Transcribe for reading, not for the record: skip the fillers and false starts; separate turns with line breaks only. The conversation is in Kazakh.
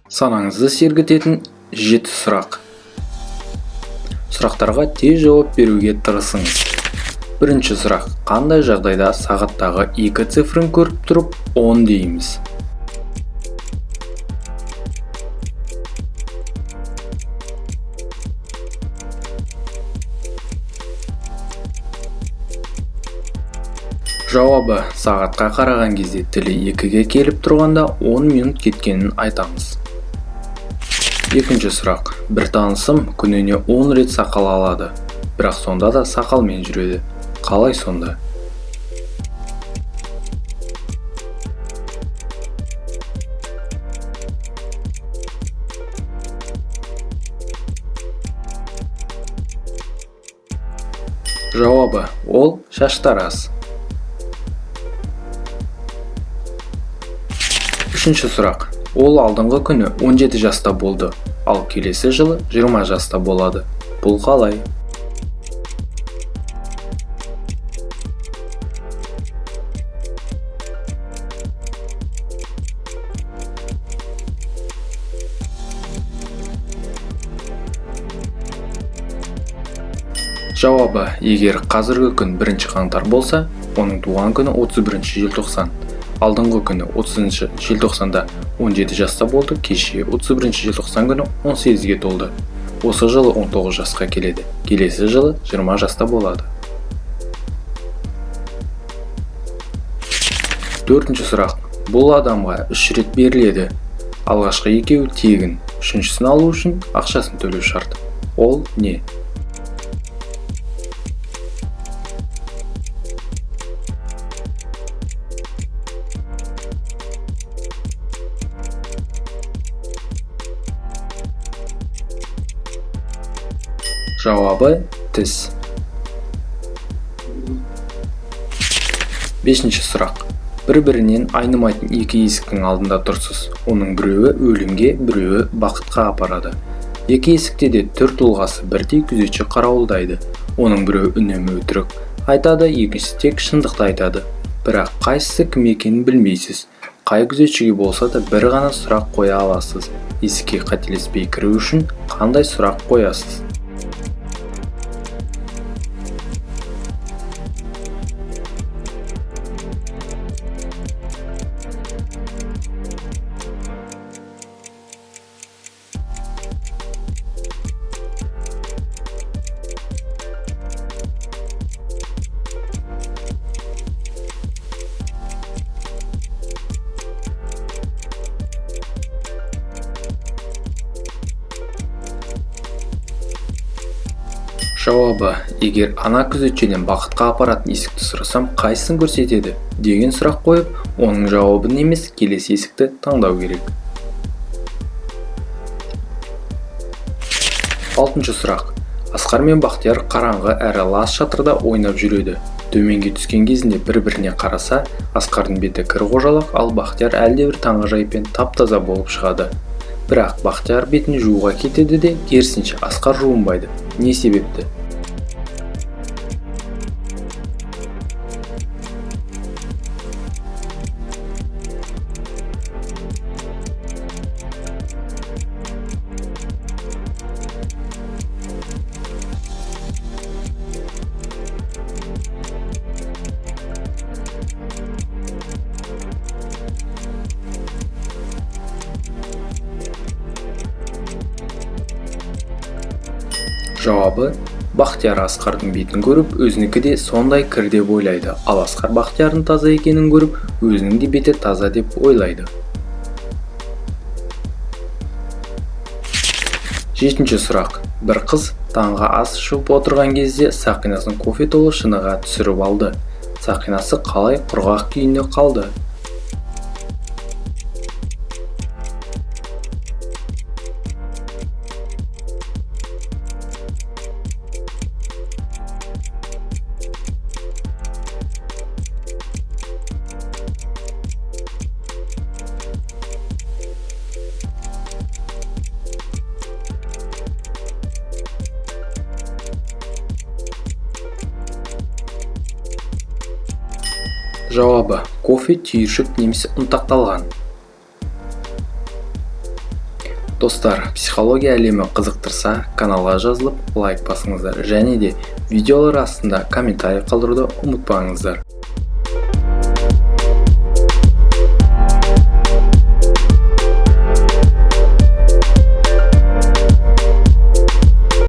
Санаңызды сергітетін 7 сұрақ. Сұрақтарға тез жауап беруге тырысыңыз. Бірінші сұрақ. Қандай жағдайда сағаттағы 2 цифрын көріп тұрып 10 дейміз? Жауабы: сағатқа қараған кезде тілі 2-ге келіп тұрғанда 10 минут кеткенін айтамыз. Екінші сұрақ. Бір танысым күніне 10 рет сақал алады, бірақ сонда да сақалмен жүреді. Қалай сонда? Жауабы: ол шаштараз. Үшінші сұрақ. Ол алдыңғы күні 17 жаста болды, ал келесі жылы 20 жаста болады. Бұл қалай? Жауабы: егер қазіргі күн 1 қаңтар болса, оның туған күні 31 желтоқсан. Алдыңғы күні 30 желтоқсанда 17 жаста болды, кеше 31 желтоқсан күні 18-ге толды. Осы жылы 19 жасқа келеді, келесі жылы 20 жаста болады. Төртінші сұрақ. Бұл адамға 3 рет беріледі. Алғашқы екеуі тегін, үшіншісін алу үшін ақшасын төлеу шарт. Ол не? Жауабы: тіс. Бесінші сұрақ. Бір-бірінен айнымайтын екі есіктің алдында тұрсыз. Оның біреуі өлімге, біреуі бақытқа апарады. Екі есікте де түр тұлғасы бірдей күзетші қарауылдайды. Оның біреуі үнемі өтірік айтады, екіншісі тек шындықты айтады. Бірақ қайсысы кім екенін білмейсіз. Қай күзетшіге болса да бір ғана сұрақ қоя аласыз. Есікке қателеспей кіру үшін қандай сұрақ қоясыз? Жауабы: егер ана күзетшіден бақытқа апаратын есікті сұрасам, қайсысын көрсетеді деген сұрақ қойып, оның жауабын емес, келесі есікті таңдау керек. Алтыншы сұрақ. Асқар мен Бақтияр қараңғы әрі лас шатырда ойнап жүреді. Төменге түскен кезінде бір-біріне қараса, Асқардың беті кір қожалақ, ал Бақтияр әлдебір таңғажайыппен тап-таза болып шығады. Бірақ Бақтияр бетін жууға кетеді де, керісінше Асқар жуынбайды. Не себепті? Жауабы: Бақтияр Асқардың бетін көріп, өзінікі де сондай кір деп ойлайды, ал Асқар Бақтиярдың таза екенін көріп, өзінің де беті таза деп ойлайды. Жетінші сұрақ. Бір қыз таңғы ас ішіп отырған кезде сақинасын кофе толы шыныға түсіріп алды. Сақинасы қалай құрғақ күйінде қалды? Жауабы: кофе түйіршік немесе ұнтақталған. Достар, психология әлемі қызықтырса, каналға жазылып, лайк басыңыздар және де видеолар астында комментарий қалдыруды ұмытпаңыздар.